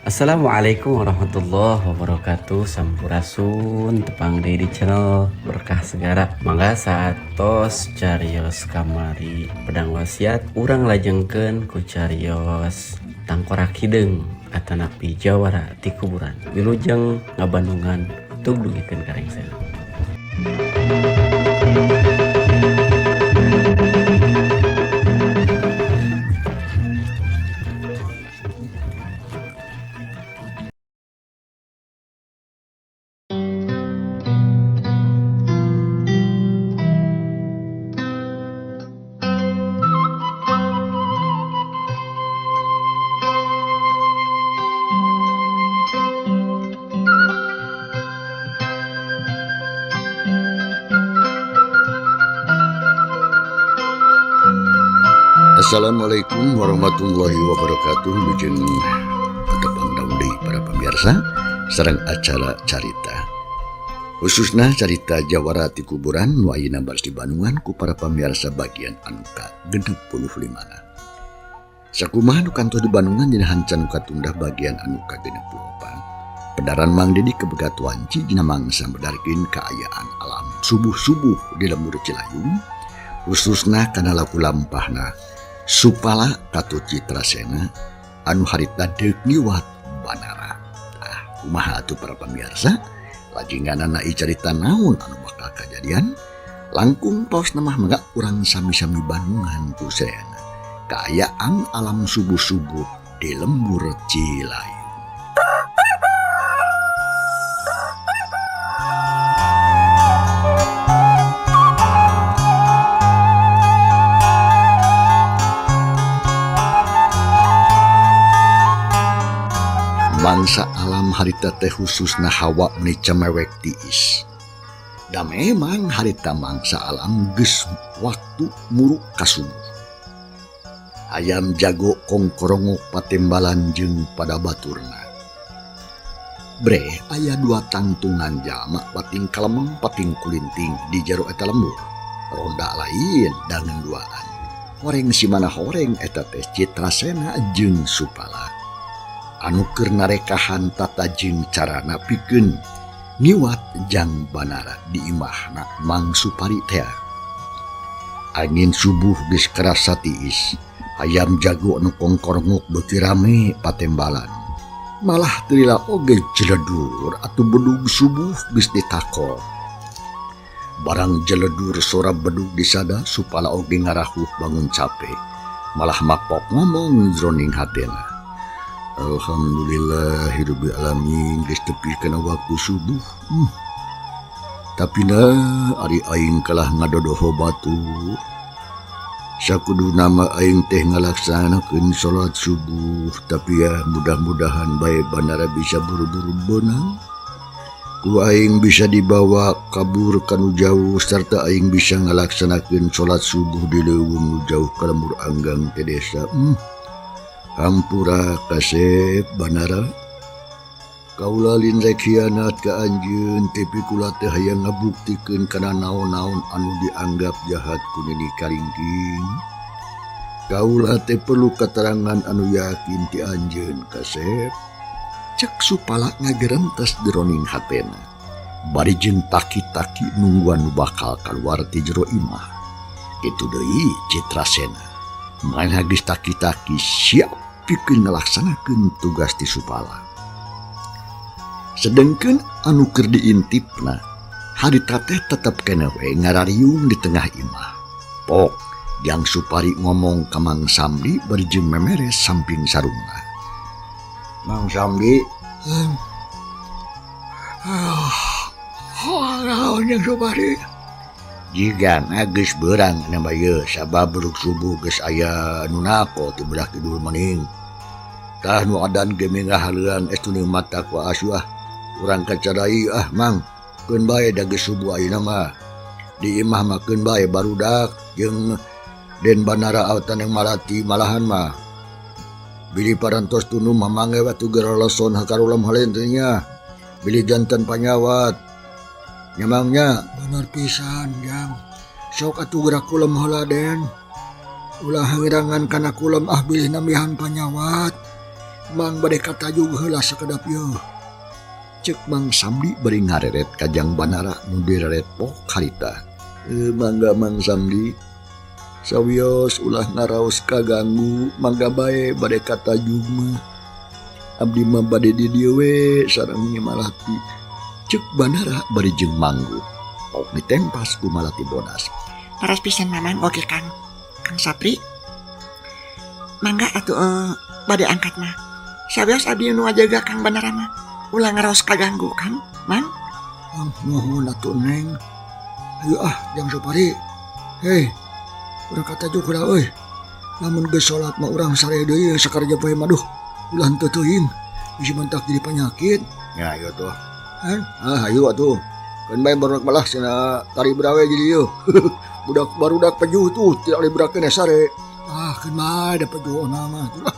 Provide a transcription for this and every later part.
Assalamualaikum warahmatullahi wabarakatuh. Sampurasun, tepang deui di channel Berkah Segara. Mangga saatos carios kamari pedang wasiat, urang lajengkeun ku carios tangkorak hideung atanapi jawara ti kuburan. Wilujeng ngabandungan, tug dugikeun ka rengsena. Assalamualaikum warahmatullahi wabarakatuh. Wilujeng tepang deui para pemirsa sareng acara carita, khususnya carita Jawara ti kuburan nu ayeuna baris dibandungan ku para pemirsa bagian anu ka-65. Sakumaha nu kantos dibandungan dina hancan nu katundah bagian anu ka-64, pedaran Mang Didi kabegat wanci dina mangsa medarkeun kaayaan alam subuh-subuh di lembur Cilayung, khususna kana laku lampahna Supala katut Citrasena anu harita deuk ngiwat banara. Ah, kumaha atuh para pemirsa? Lajinganana carita naon anu bakal kajadian? Langkung paos mah mangga urang sami-sami bandungan ku sadayana kaayaan alam subuh-subuh di lembur Cilayung. Mangsa alam harita teh khususna hawa meni cemewek tiis. Da memang harita mangsa alam geus waktu muruk ka subuh. Hayam jago kongkorongok patembalan jeung pada baturna. Bre aya dua tangtungan jalma pating kalemeng pating kulinting di jero eta lembur. Ronda lain dangan duaan. Horeng si mana horeng eta teh Citrasena jeung Supala. Anu keur narekahan tata jeung carana pikeun ngiwat jang banara di imahna Mang Supari teh. Angin subuh geus karasa tiis. Hayam jago anu kongkorongok beuki rame patembalan. Malah teu lila oge jeledur atuh bedug subuh geus ditakol. Barang jeledur sora bedug disada, Supala oge ngarahuh bangun cape. Malah mapok ngomong jroning hatena. Alhamdulillahirabbil alamin geus tepi kana waktu subuh. Tapi na ari aing kalah ngadodoho batur. Sakudu nama aing teh ngalaksanakeun salat subuh, tapi ya mudah-mudahan bae bandara bisa buru-buru beunang. Ku aing bisa dibawa kabur kanu jauh serta aing bisa ngalaksanakeun salat subuh di leuweung nu jauh ka lembur anggang teh desa. Hampura kasep banara. Kaula lin rek hianat ka anjeun, tapi kula teh hayang ngabuktikeun kana naon-naon anu dianggap jahat ku Nini Karingking. Kaula teh perlu keterangan anu yakin ti anjeun kasep. Cek Supala ngagerentes jroning hatena. Bari jeung taki-taki nungguan nu bakal kaluar ti jero imah. Kitu deui Citrasena. Main geus taki-taki siap pikeun ngalaksanakeun tugas ti Supala. Sedengkeun anu keur diintipna, harita teh tetep keneh we ngarariung di tengah imah. Pok, Jang Supari ngomong ka Mang Samli bari jeung memeres samping sarungna. Mang Samli, naon Jang Supari? Jigana geus beurang nya mah ieu sabab beruk subuh geus aya nu nako ti belah kidul maning. Tah nu adan ge mingahaleuan estu ning mata ku asu ah. Urang kacarai ah Mang, keun bae da geus subuh ayeuna mah. Di imah mah keun bae barudak jeung Den Banara autan yang marati malahan mah. Bilih parantos tunum mah mange watu geroloson hakarulam halen teh nya. Bilih jantan panyawat. Nyamangnya bener pisan Jang. Sok atuh gerak kulem heula Den. Ulah hangirangan kana kulem ah bilih namihan panyawat. Mang bade katajug heula sakedap yeuh. Cek Mang Samdi bari ngareret ka Jang Banara nu direret pok harita. Mangga Mang Samdi. Sawios ulah ngaraos kaganggu, mangga bae bade katajug mah. Abdi mah bade di dieu we sareng Nyi Malati. Cek Banara bari jeung manggut. Pok ditempas ku Malati Bodas. Paras pisan Mamang oge Kang. Kang Sapri. Mangga atuh bade angkat mah. Sawios abdi nu ngajaga Kang Banara mah. Ulah ngaraos kaganggu Kang, Mang. Nuhun atuh Neng. Ayo ah Jang Supari. Hei, urang katajug heula euy. Lamun geus salat mah urang sare deui sakerja poe mah duh. Ulah henteu teuing. Bisi mentak jadi penyakit. Ya ayo tuh. Ah ayo atuh. Keun bae barudak malah cenah tari brawe jadi ieu. Budak barudak pejuh tuh tidak librakeun sare. Ah keun bae da pejuh mah tuh lah.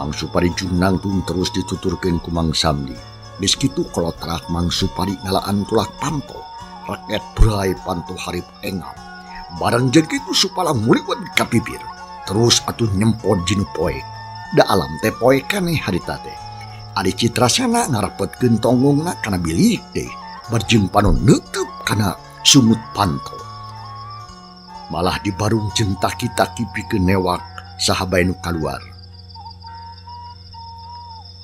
Mang Supari jeung nangtung terus dituturkeun ku Mang Samdi. Geus kitu kolotrak Mang Supari ngalaan tulak panto. Rakyat berai panto harip engap. Barang jeung kitu supala muliwet ka bibir. Terus atuh nyempot jinu poek. Da alam teh poek kaneh harita teh. Ari Citrasena ngarepetkeun tonggongna kana bilik teh. Barjeng panon neuteub kana sungut panto. Malah dibarung jeung taki-taki pikeun newak saha bae nu kaluar.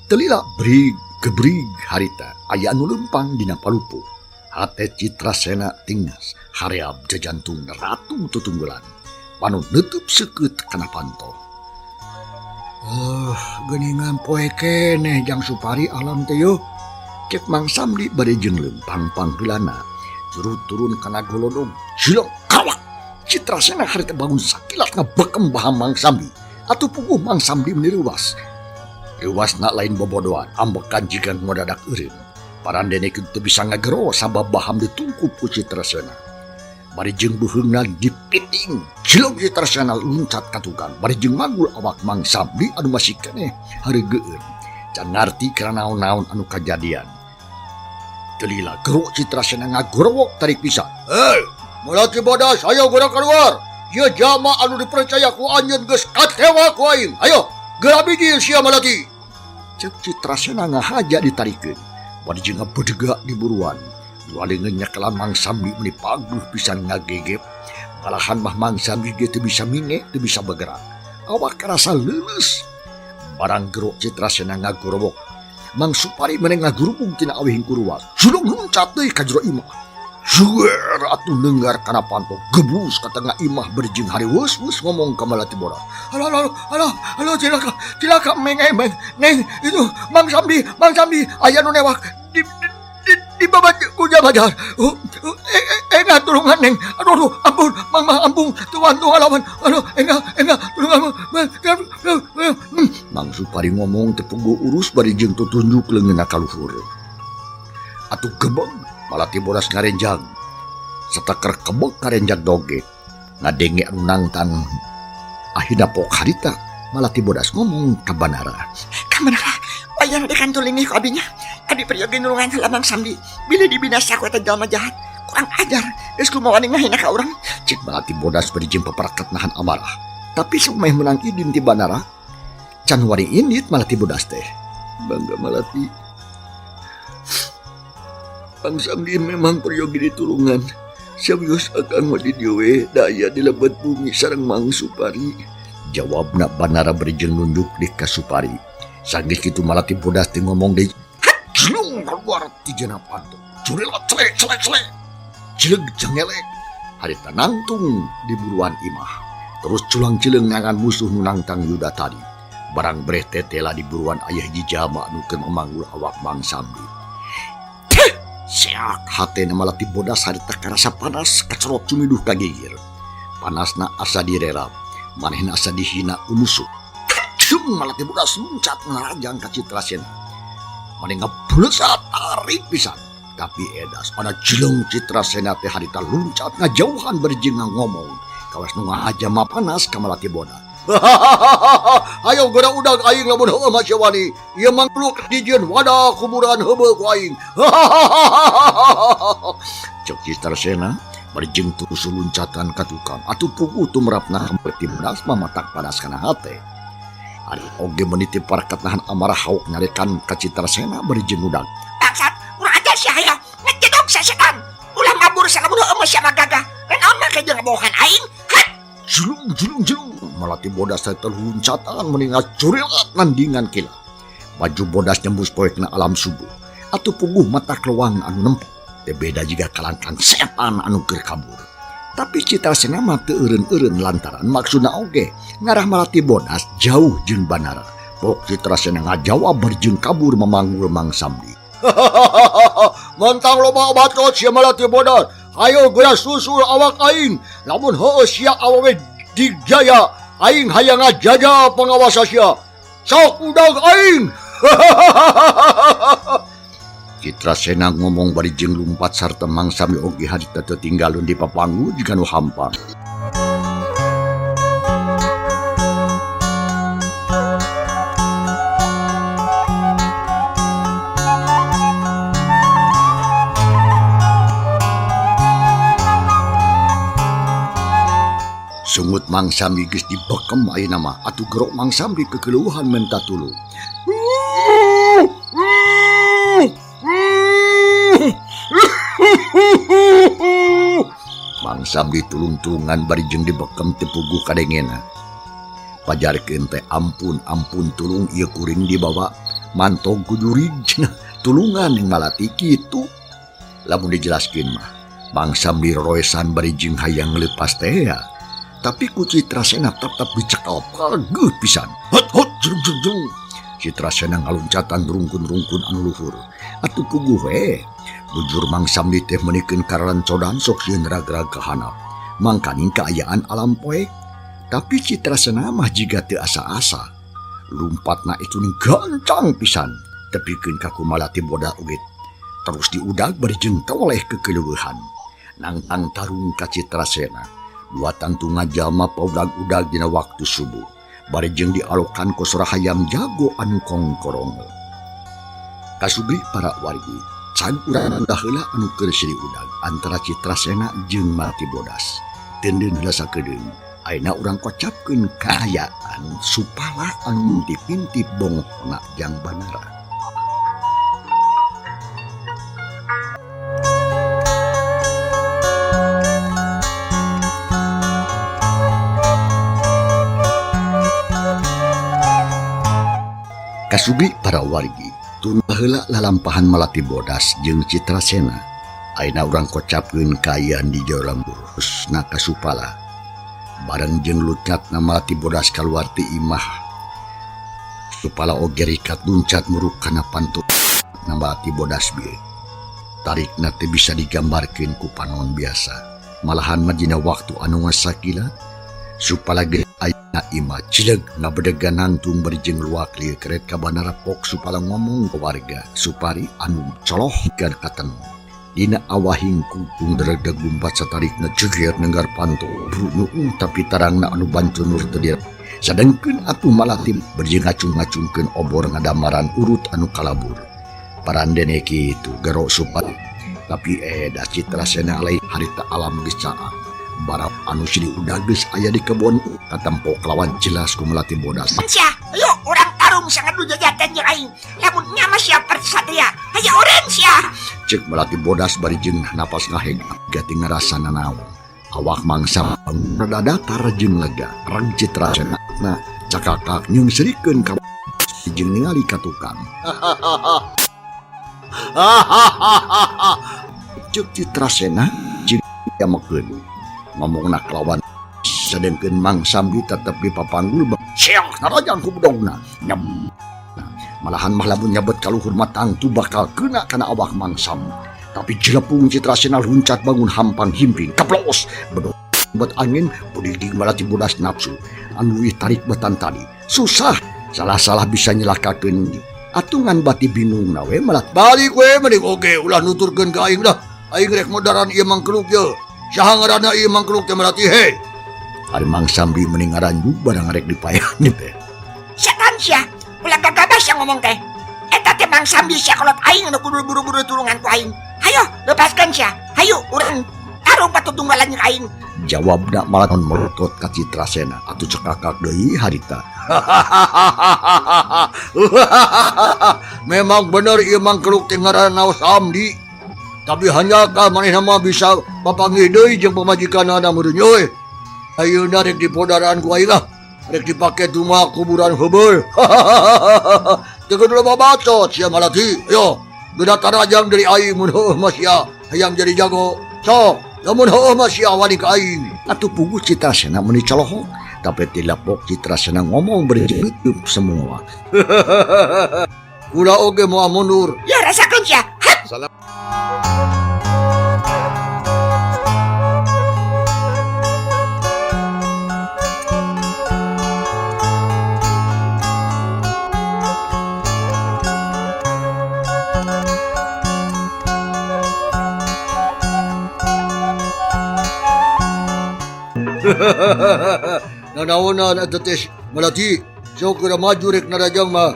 Telila brig gebrig harita aya anu leumpang dina palupuh. Hate Citrasena tingas hareab jajantung ratu tutunggulan. Panon neuteub seukeut kana panto. Geuningan poe keneh Jang Supari alam teh yeuh. Cek Mang Samdi bade jeung leumpang pangheulana. Juru turun kana golodog jilong kawak. Citrasena harita bangun sakilat ngabekem baham Mang Samdi. Atuh puguh Mang Samdi meuni reuwas. Reuwasna lain bobodoan, ambekan jiga ngodadak eureun. Parandene teu bisa ngagero sabab baham ditungkup ku Citrasena. Bari jeung beuheungna dipiting, jilong Citrasena luncat ka tukang. Bari jeung manggul awak Mang Samdi anu masih keneh hareugeun. Can ngarti kana naon-naon anu kajadian. Telila gero Citrasena ngagorowok tarik pisan. Hei, Malati Bodas, ayo geura keluar. Ieu jalma anu dipercaya ku anjeun geus katewa ku aing. Ayo, geura bijil sia Malati. Cek Citrasena ngahaja ditarikeun. Bari jeung ngabedega di buruan. Dua leungeun nyekelan Mang Samdi meuni paguh pisan ngagegep. Malahan mah Mang Samdi ge teu bisa minge, teu bisa bergerak. Awak karasa leuleus. Barang gero Citrasena ngagorowok. Mang Supari meneng ngagurubung tina awih hingkuruas. Julung luncat deui ka jero imah. Juer atuh neunggar kana panto geblus ka tengah imah berjing hariweus-weus ngomong ka Malati Bodas. Halo halo halo halo cilaka cilaka meng meng neng itu Mang Samdi Mang Samdi aya nu newak di di babat ku jabajar. Enggak tulungan neng. Aduh aduh ampun Mang Mang ampun tuan tuan lawan. Aduh enggak enggak tulungan. Mang Supari ngomong teu puguh urus bari jeung tutunjuk leungeunna ka luhur. Atuh gebeg Malati Bodas ngarenjang. Sateker kebek ngarenjang doge. Ngadenge anu nangtang ahina pok harita. Malati Bodas ngomong ka Banara. Ka Banara, wayang dikantulingi ku abinya. Abi peryogi nulungan heula Mang Samdi. Bilih dibinasa ku eta jalma jahat. Kurang ajar, geus kumaha wani ngahina ka urang. Cek Malati Bodas bari jeung paparakat nahan amarah. Tapi sumeh meunang idin ti Banara. Can wari indit Malati Bodas teh. Bangga Malati. Mang Samdi memang peryogi ditulungan. Sawios akang mah di dieu we daya di lebet bumi sareng Mang Supari. Jawabna Banara bari jeung nunduk di ka Supari. Sanggeus kitu Malati Bodas teh ngomong deui. Jelung keluar ti jena panto. Jurila cele cele cele. Jileg jengelek. Harita nangtung di buruan imah. Terus culang cileung ngangan musuh nu nangtang Yuda tadi. Barang breh tetela di buruan ayah hiji jalma nu keur memanggul awak Mang Samdi. Seak hatena Malati Bodas harita karasa panas kacerot cumiduh ka gigir. Panasna asa direrap, manehna asa dihina ku musuh. Cung Malati Bodas luncat ngarajang ka Citrasena. Maneh ngablesat tarik pisan. Tapi edas ana jeleng Citrasena teh harita luncat ngajauhan bari jeung ngomong. Kawas nu ngahaja mah panas ka Malati Bodas. Ayo geura udag aing lamun heueuh mah sia wani. Ieu mangkluk dijieun wadah kuburan heubeul ku aing. Cek Citrasena bari jeung terus luncatan ka tukang. Atuh puguh tumrapna Malati Bodas mah matak panas kana hate. Ari oge meniti parakat nahan amarah hauk nyarekan ka Citrasena bari jeung udag. Bangsat, urang ajar sia hayo. Ngejedog sia setan. Ulah ngabur salamun heueuh sia mah gagah. Naon make jeung ngabohan aing? Hat! Jelung jelung jelung Malati Bodas teh terluncatan meni ngacurilat nandingan kila. Baju bodas nyembus poekna alam subuh. Atuh puguh mata kelewang anu nempo. Teu beda jiga kalangkang setan anu keur kabur. Tapi Citrasena mah teu eureun-eureun lantaran maksudna oge ngarah Malati Bodas jauh jeung Banara. Pok Citrasena ngajawab bari jeung kabur mamanggul Mang Samli. Mentang loba bacot sia Malati Bodas. Hayo geura susul awak aing. Lamun heueuh sia awewe digjaya, aing hayang ngajaja pangawasa sia. Sok udag aing. Citrasena ngomong bari jeung lumpat sarta Mang Samli oge harita teu tinggalun di papanggu jiga nu hampang. Sungut Mang Samli geus dibekem ayeuna mah atuh gerok Mang Samli kekeluhan menta tulung. Mang Samli tulung-tulungan bari jeung dibekem teu puguh kadengena. Pajarkeun teh ampun ampun tulung ieu kuring dibawa mantog ku jurig cenah tulungan yang Malati kitu. Lamun dijelaskeun mah Mang Samli roroesan bari jeung hayang leupas teh ya. Tapi ku Citrasena tetep dicekal kageuh pisan. Hot hot jrung jrung jrung. Citrasena ngaluncatan rungkun-rungkun anu luhur. Atuh puguh we. Bujur Mang Samli teh meunikeun kararencodan sok sieun rag-rag ka handap. Mangkaning kaayaan alam poek. Tapi Citrasena mah jiga teu asa-asa. Lumpatna itu gancang pisan. Tepikeun ka ku Malati Bodas oge. Terus diudag bari jeung toleh kekeleueuhan. Nangtang tarung ka Citrasena. Dua tangtu ngajalma paudag-udag dina waktu subuh. Bari jeung dialokan ku sora hayam jago anu kongkorongo. Kasubri para wargi, can urang udah heula anu keur siri udag antara Citrasena jeung Malati Bodas. Teuneun heula sakedeung, ayeuna urang kocapkeun kaayaan supala anu ngintip-intip bongohna jang Banara. Kasubi para wargi, tunda heula lalampahan Malati Bodas jeung Citrasena. Ayeuna urang kocapkeun kaayaan di jero lembur khususna ka Supala. Bareng jeung lucatna Malati Bodas kaluar ti imah. Supala oge rikat luncat muruk kana pantu na Malati Bodas bieu. Tarikna teu bisa digambarkeun ku panon biasa. Malahan mah dina waktu anu ngasakila, Supala ge ayeuna imah cileg ngabedegan nangtung bari jeung luak lieu keret ka Banara pok Supala ngomong ka warga Supari anu coloh gan katen. Dina awahing kukung deredeg lumpat satarikna jeger nenggar panto brunuung tapi tarangna anu bancunur teu dira. Sadengkeun atuh Malati bari jeung ngacung-ngacungkeun obor ngadamaran urut anu kalabur. Parandene kitu gero Supari tapi da Citrasena alai harita alam geus caang. Barap anu silih udag geus aya di kebon katempo kelawan jelas ku Malati Bodas. Sia, ayo urang tarung sangat nu jajaten jeung aing. Lamun nya mah sia persatria, hayo urang sia. Ceuk Malati Bodas bari jeung napas ngaheg gati ngarasa nanaon. Awak mangsa rada datar jeung lega. Rang Citrasena na cakakak nyeungseurikeun ka jeung ningali ka tukang. Ceuk Citrasena jeung yamekeun. Ngomongna kelawan sadengkeun Mang Samli tetep dipapanggul seok narajang ku bedogna. Nyem. Malahan mah lamun nyabet ka luhur mah tangtu bakal kena kana awak Mang Samli. Tapi jelepung Citrasena luncat bangun hampang himping keplos bedog bet angin budigdig Malati Bodas nafsu anu leuwih tarik betan tadi susah salah-salah bisa nyelakakeun atungan bati bingung na we malah balik we mending oge ulah nuturkeun ka aing dah aing rek modaran ieu mangkeluk ye saha ngaranna ieu mangkeluk teh Malati he. Ari Mang Samli mending ngaranjug barang rek dipaehan teh. Setan sia ulah gagabah sia ngomong teh. Eta teh Mang Samli sia kolot aing anu kudu buru-buru tulungan ku aing. Hayo lepaskan sia. Hayo urang tarung patutunggalan jeung aing. Jawabna malah melotot ka Citrasena atuh cekakak deui harita. Memang bener ieu mangkeluk teh ngaranna Samdi. Tapi hanjakal manehna mah bisa papanggih deui jeung pamajikanna meureun euy. Ayeuna rek dipodaraan ku aing ah. Rek dipake tuma kuburan heubeul. Teu kudu loba bacot sia Malati. Ayo, geuna tarajang dari aing mun heueuh mah sia hayang jadi jago. Sok, lamun heueuh mah sia wani ka aing. Atuh puguh Citrasena meuni colohok. Tapi tilapok Citrasena ngomong berjenutup semua. Kula oge moal mundur. Ya rasakeun sia. Hap. Salam. Nanaonan eta teh Malati, sok geura maju rek narajang mah.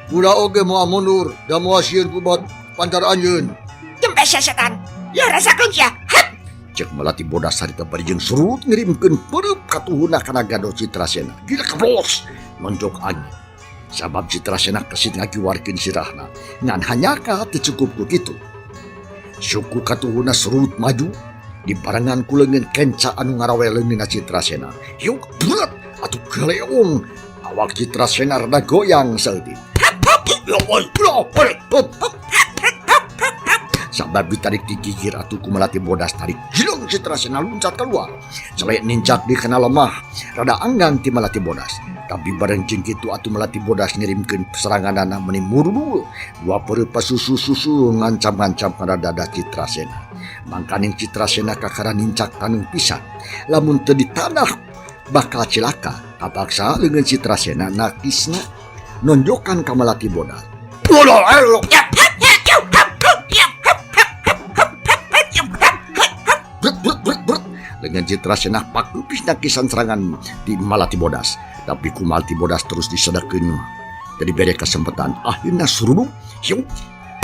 Kula oge moal mundur, da moal sieun ku bat pantar anjeun. Jempe sia setan. Ya rasakeun sia. Hap. Cek Malati bodas harita bari jeung surut ngirimkeun peureub katuhuna kana gado Citrasena. Gila keblos monjok angin. Sabab Citrasena kesit ngagiwarkeun sirahna. Ngan hanyaka teu cukup ku kitu. Suku katuhuna surut maju dibarengan ku leungeun kenca anu ngarawe leungeunna Citrasena. Hiuk berat atuh galeong. Awak Citrasena rada goyang saeutik. Sabab ditarik digigir atuh ku Melati bodas tarik jilong Citrasena luncat keluar. Celek nincak di kana lemah rada anggang ti Melati bodas. Tapi bareng jeung kitu atuh Melati bodas ngirimkeun seranganana meuni murudul. Dua peureut pasusu-susu ngancam-ngancam kana dada Citrasena. Mangkaning Citrasena kakara nincak taneuh pisan. Lamun teu ditanah bakal cilaka. Kapaksa leungeun Citrasena nakisna nonjokan ka Melati bodas. Brut, brut, brut, brut. Dengan Citrasena pakupis nakisan serangan di Malati Bodas. Tapi ku Malati Bodas terus disedakeun. Jadi bere kesempatan. Akhirnya suruduk. Hiu.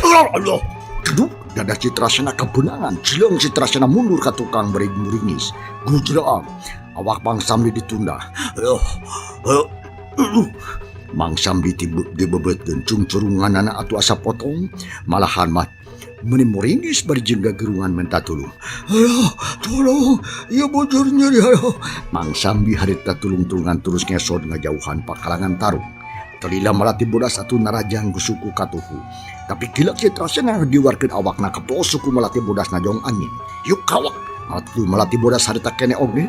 Allah. Geduk. Dada Citrasena kebenangan. Jileung Citrasena mundur ke tukang beri muringis. Gujraang. Awak Mang Samli ditunda. Mang Samli dibebetkeun cungcurunganana atuh asa potong. Malahan mah meuni muringis bari jeung gagerungan minta tulung. Aduh, tolong, ieu bujur nyeri, aduh. Mang Sambi harita tulung-tulungan terus ngesot ngajauhan pakalangan tarung. Telila Malati Bodas atuh narajang ku suku katuhu. Tapi gila Citrasena diwarkeun awakna keplos suku Malati Bodas najong angin. Yuk kawak, atuh Malati Bodas harita kene oge.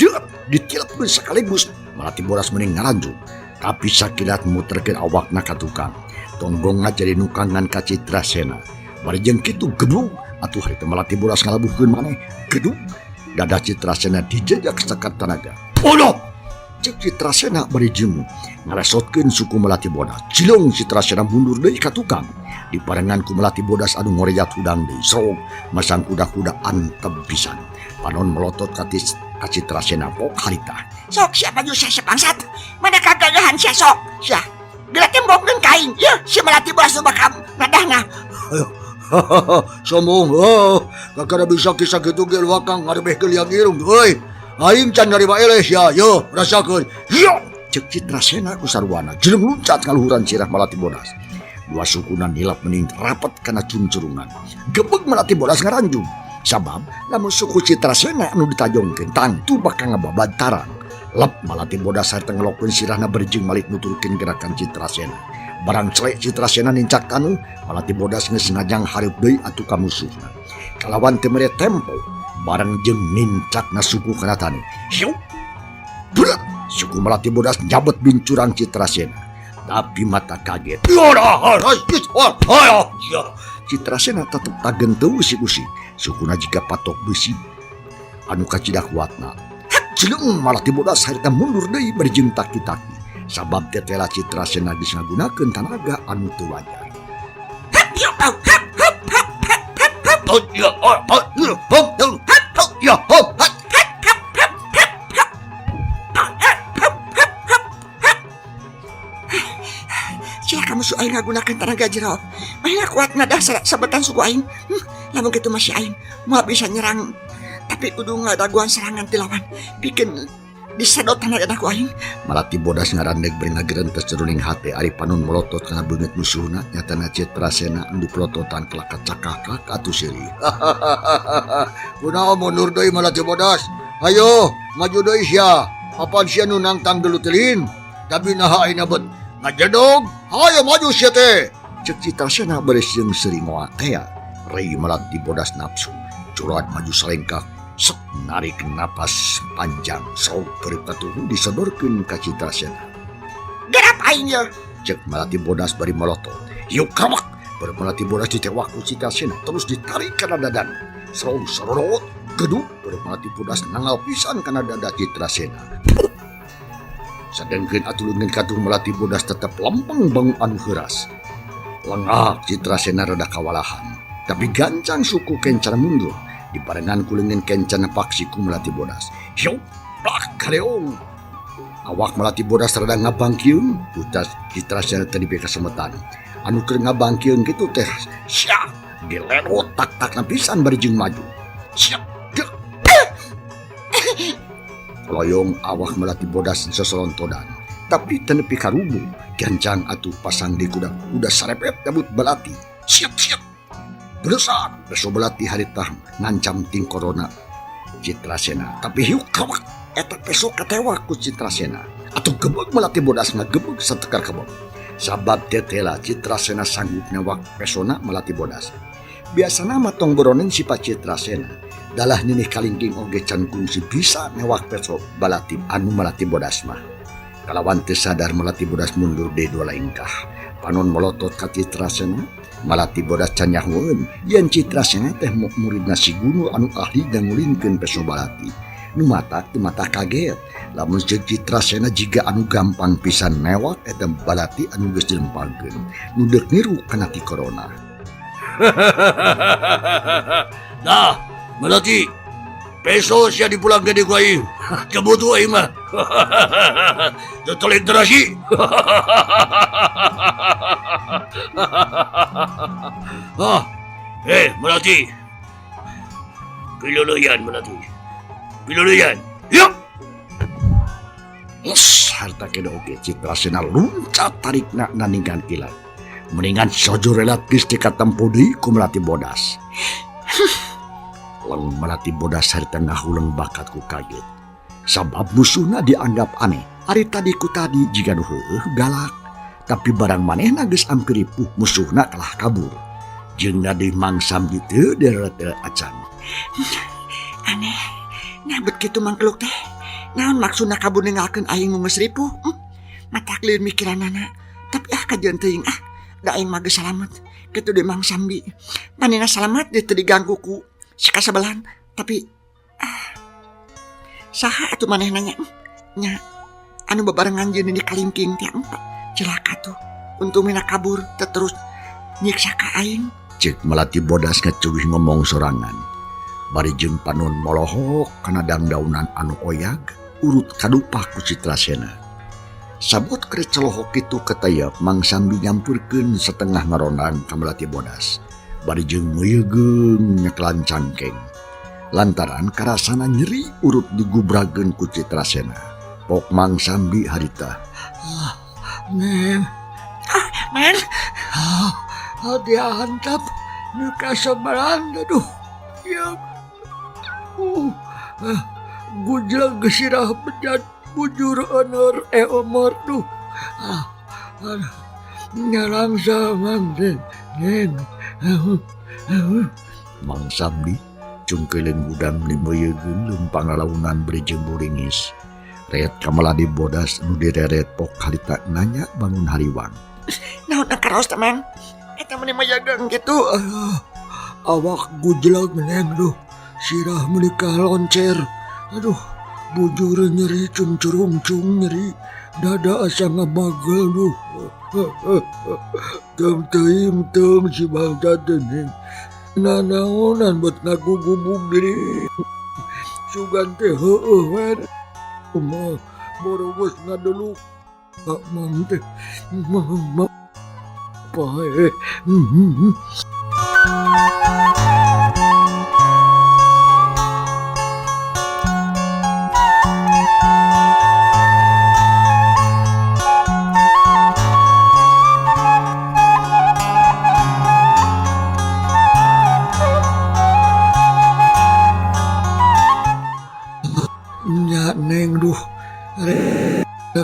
Deut, ditilep sekaligus. Malati Bodas mending ngaranjuk. Tapi sakilat muterkeun awakna ka tukang. Tonggongna jadi nukangan ka Citrasena. Bari jeung kitu gedung atuh harita Malati Bodas ngalabuhkeun maneh. Gedung dada Citrasena dijejak sakat tanaga. Bodoh! Cek Citrasena bari jeung ngaresotkeun suku Melati Bodas. Cilung Citrasena mundur deui ka tukang. Diparengan ku Melati Bodas anu ngorejat hudang deui. Serog masang kuda-kuda antep pisan. Panon melotot ka Citrasena pok harita. Sok sia maju sia sebangsat. Mana kagagahan sia sok sia. Geura tembongkeun ka aing. Yeuh si Melati Bodas nu bakal nadahna. Sombong, oh, kakara bisa kisah kitu ge luakang ngarebehkeun liang irung euy. Aing can narima eleh sia, yo rasakeun. Yo, cek Citrasena ku sarwana, jeleng luncat kaluhuran sirah Malati Bodas. Dua sukuna nilap mending rapat kana cungcurungan. Gebeg Malati Bodas ngaranjung. Sabab lamun suku Citrasena anu ditajongkeun tangtu bakal ngababad tarang. Lep Malati Bodas sarta ngelokeun sirahna berjing malik nuturkeun gerakan Citrasena. Barang celek Citrasena nincak taneuh, Malati Bodas geus ngajang hareup deui atuh ka musuhna. Kalawan teu mere tempo, barang jeung nincakna suku kana taneuh. Hiu! Berat! Suku Melati Bodas nyabet bincurang Citrasena. Tapi mata kaget. Citrasena tetep tagen teu usik-usik. Sukuna jiga patok besi anu kacida kuatna. Cileung Malati Bodas harita mundur deui bari jeung taki-taki. Sabab tetela Citrasena geus ngagunakeun tanaga anu teu wajar. Sia kamu su aing ngagunakeun tanaga jero. Mahina kuat nadah sabetan suku aing. Lamun kitu mah si aing moal bisa nyerang. Tapi kudu ngadaguan serangan ti lawan. Pikeun Disedotan eta ku aing. Malati Bodas ngarandeg bari ngagerentes jeroning hate ari panon melotot kana beungeut musuhna nyatana Citrasena anu dipelototan kelaka cakakak atuh seuri. Kunaon mundur deui Malati Bodas? Hayo, maju deui sia. Apan sia nu nangtang gelut lin? Tapi naha ayeuna bet ngajedog. Hayo maju sia teh. Cek Citrasena bari jeung seuri ngoa tea. Rei Malati Bodas nafsu. Curhat maju salengkah. Sek narik napas panjang sok kerip katuhu disodorkeun ka Citrasena. Gerap aing ye. Cek Malati Bodas bari melotot. Yuk kamak. Bari Malati Bodas ditewak ku Citrasena terus ditarik kana dadan. Serong sororot geduk bari Malati Bodas nangal pisan kana dada Citrasena. Sadengkeun atuh leungeun katuh Malati Bodas tetep lempeng bangu anu heuras. Lengak Citrasena rada kawalahan. Tapi gancang suku kencan mundur. Dibarengan ku leungeun kencan paksi ku Melati Bodas. Hiup, plak kareong. Awak Melati Bodas rada ngabangkieun, utas Citrasena teh diberi kasemetan. Anu keur ngabangkieun kitu teh siap dilerot tak-takna pisan bari jeung maju. Siap. Gek. Loyong awak Melati Bodas seselontodan. Tapi teu nepi ka rubuh, gancang atuh pasang di kuda kuda sarepet nyabut belati. Siap siap. Beresak, beso belati harita ngancam ting corona Citrasena. Tapi hiuk kawak, eta peso katewak ku Citrasena. Atau gebeg Melati Bodas ngagebeg satekar kebeg. Sabab tetela Citrasena sanggup nyawak pesona Melati Bodas. Biasana mah tong boronen sifat Citrasena. Dalah ninih kalingking oge can kungsi bisa nyawak peso balati anu Melati Bodas mah. Kalawan teu sadar Melati Bodas mundur deui dua lengkah. Panon melotot ka Citrasena. Malati Bodas can nyahoeun yen Citrasena teh muridna si Gunu anu ahli ngulinkeun peso balati. Nu matak teu mata kaget lamun jeung Citrasena jiga anu gampang pisan newak eta balati anu geus dilempangkeun. Nu deuk niru kana ti corona. Nah, Melati, peso sia dipulangkeun di ku aing. Kebutuh aing mah. Total terasi. Ah, Melati. Piluluyan Melati. Piluluyan. Yuk. Yes, harta kedo oge Citrasena luncat tarikna naningan kilat. Mendingan sojo relatis dikatempo deui ku Melati Bodas. Lang Melati Bodas harita ngahuleng bakat ku kaget. Sabab musuhna dianggap aneh. Ari tadi ku tadi jiga nu heueuh galak. Tapi barang manehna geus ampir ripuh musuhna kalah kabur. Jeung deui Mang Sambi teu derete acan. Aneh. Nah bet kitu mangkeluk teh. Naon maksudna kabur ninggalkeun aing nu geus ripuh? Matak lieur mikiranana. Tapi ah kajeun teuing ah. Da aing mah geus salamet. Kitu deui Mang Sambi. Manehna salamet deui teu diganggu ku si kasebelan. Tapi ah saha atuh manehna nya? Nya anu bebarengan jeung di kalingking teh empat. Celaka tuh. Untung mina kabur terus nyiksa ka aing. Cek Melati Bodas ngacuwih ngomong sorangan. Bari jeung panon molohok kana dangdaunan anu oyag urut kadupah ku Citrasena. Sabot keur celohok kitu ketayap Mang Sambi nyampurkeun setengah ngarondang ka Melati Bodas. Bari jeung meuyegeung nyekelan cangkeng. Lantaran karasana nyeri urut digubrageun ku Citrasena. Pok Mang Sambi harita. Ah, men. Ah, men. Ah, diantap nu kasebelan aduh. Ya. Gujlang gesirah bejat bujur honor omor duh. Ah, nyarang sama den. Mang Sambi cungkeuleung gudang ni meuyegeun leumpang lalaunan bari jeung buringis. Ret ka Melati Bodas nu direret pok harita nanya bangun hariwang. Naon karaos teh Mang? Eta meni mayageung kitu. Awak gujlag neng duh. Sirah menikah loncer. Aduh, bujur nyeri cungcurungcung nyeri. Dada asa ngamagel duh. Tem teuing teung si bangsa teh neng. Nanaonan buat ngagugubug diri. Sugan teh heueuh we. Kumaha borobos ngaduluk. Pak Mang teh. Mama pae.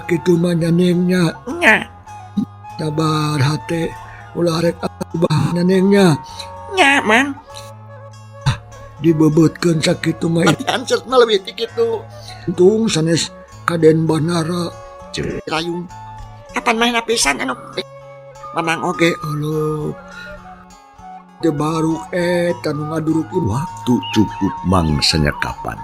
Sakitu mah nya Neng nya. Nya. Sabar hate ulah rek abah nya Neng nya. Nya, Mang. Ah, dibebetkeun sakitu mah. Latihan seut mah leuwih ti kitu. Untung sanes Kaden Bandara. Ceuk Rayung. Kapan mah pisan anu Mamang oge. Aloh. Teu baruk eta nu ngaduruk waktu cukup mangsanya kapan.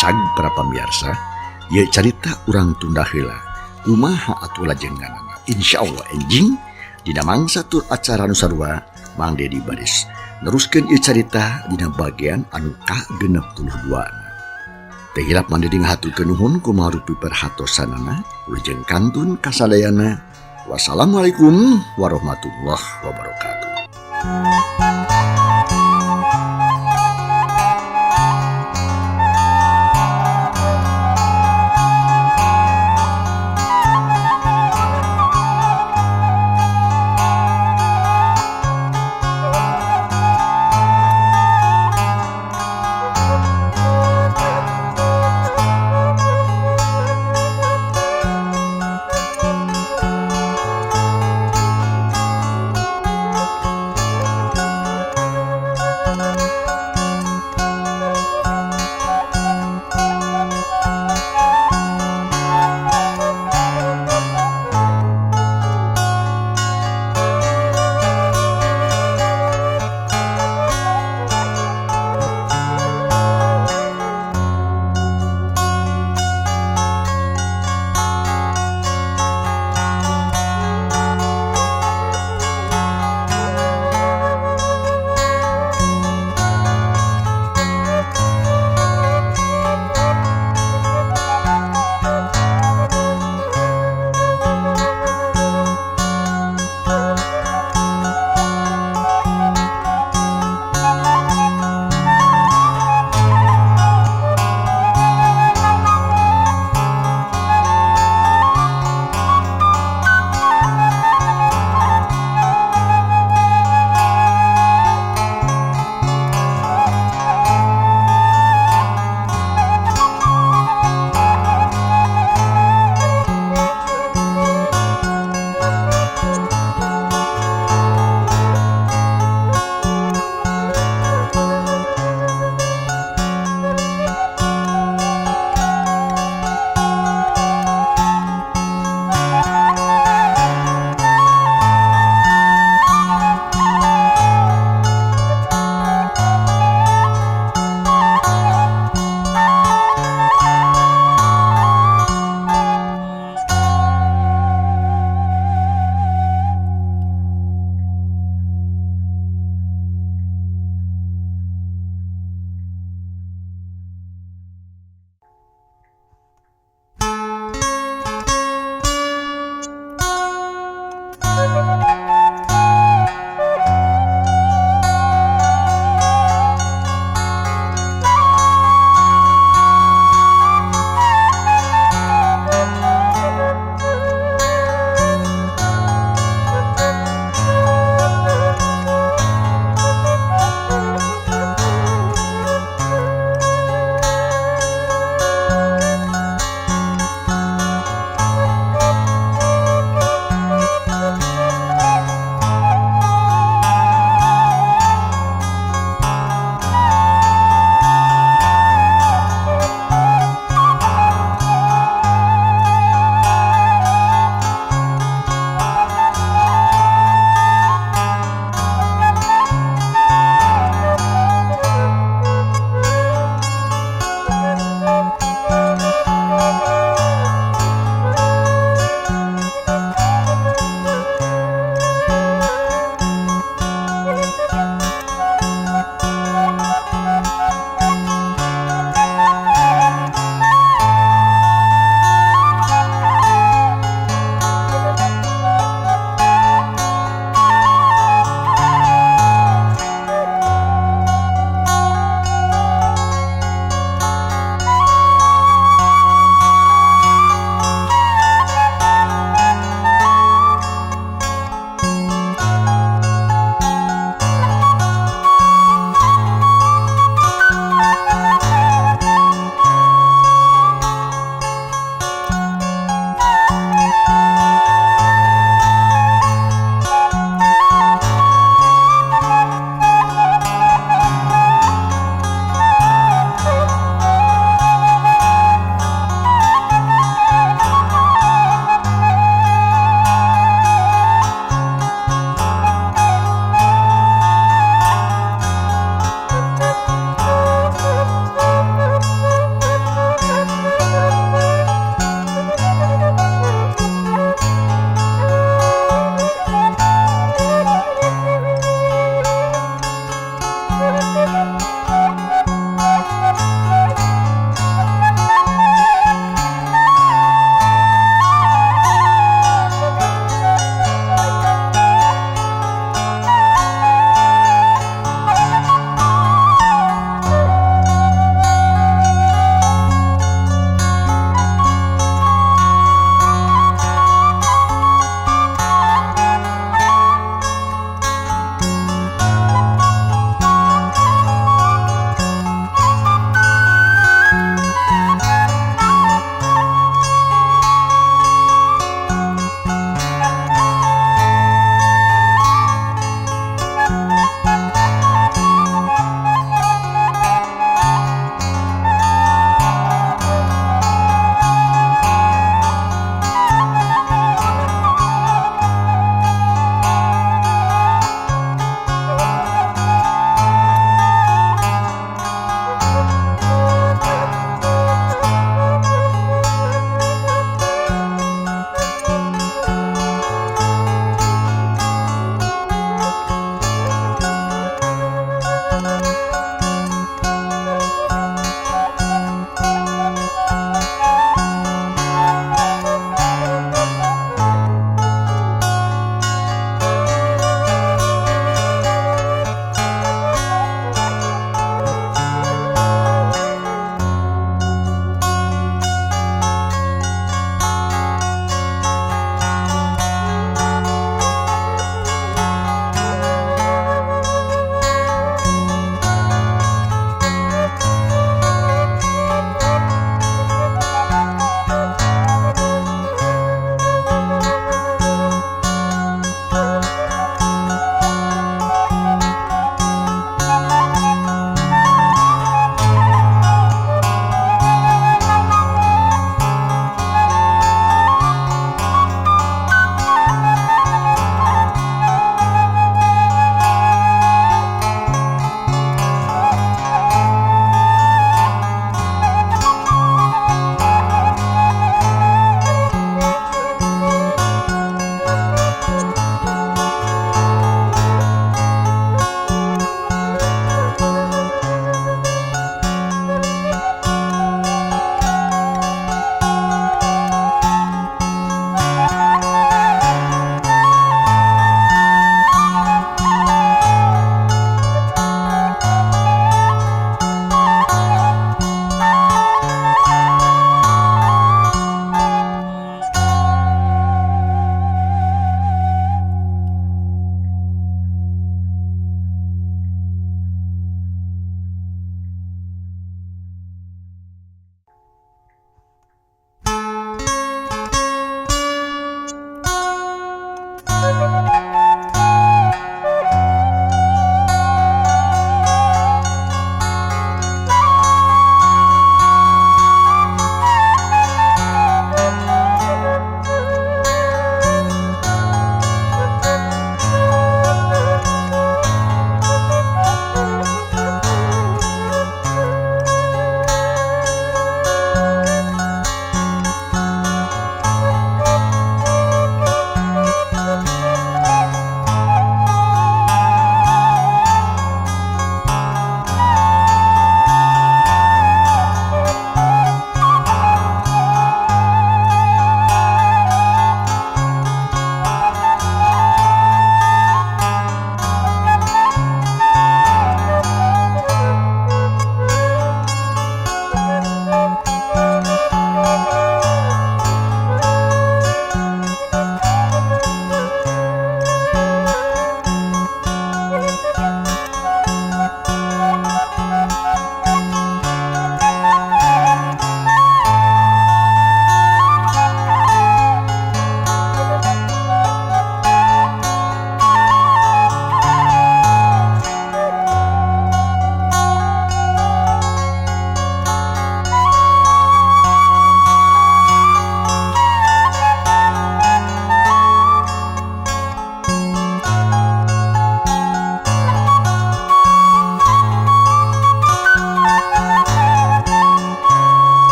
Cag para pamirsa, ieu carita urang tunda heula. Kumaha atuh lajenganana? Insyaallah enjing dina mangsa tur acara nu sarua Mang Dedi baris neruskeun ieu carita dina bagian anu ka-62. Teu hilap Mang Dedi ngahaturkeun nuhun kumaha rupi perhatosanana, wilujeng kantun kasadayana. Wassalamualaikum warahmatullahi wabarakatuh.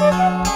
Assalamualaikum.